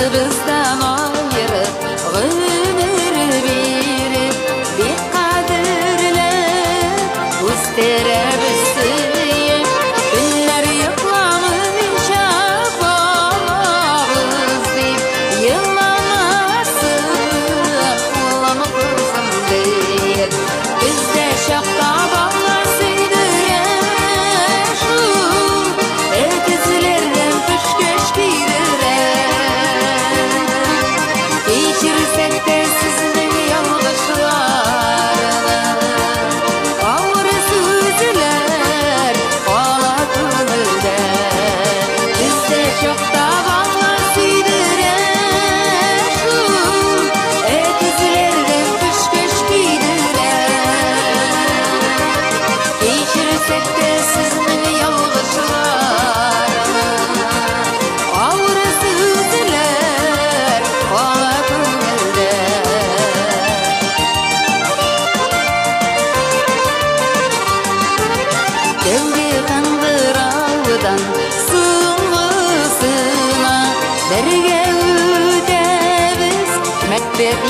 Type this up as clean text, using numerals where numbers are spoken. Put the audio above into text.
Барыбыздан аерып, гомер биреп, бик кадерләп, үстерәбез сөеп, төннәр йокламыйча балабыз дип, еламасын, улым, кызым диеп. Бездә чакта бала сөйдерә шул, тезләрдән төшкәч көйдерә. Кичерсәк тә сезнең ялгышларны, авыр сүзләр кала күңелдә. Бездә чакта бала сөйдерә шул, тезләрдән төшкәч көйдерә. Кичерсәк тә сезнең ялгышларны, авыр сүзләр кала күңелдә. Тәүге кыңгыраудан соңгысына бергә үтәбез мәктәп.